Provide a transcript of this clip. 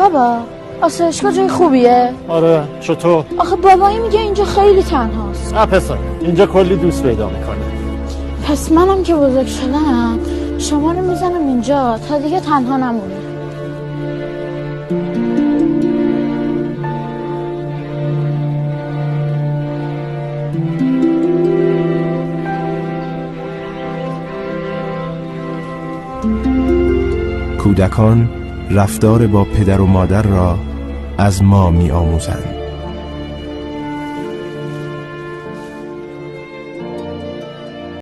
بابا، آسایشگاه جای خوبیه؟ آره، چطور؟ آخه بابایی میگه اینجا خیلی تنهاست. نه پسر، اینجا کلی دوست پیدا میکنه. پس منم که بزرگ شدم شما رو میزنم اینجا تا دیگه تنها نمونی. کودکان رفتار با پدر و مادر را از ما می آموزند.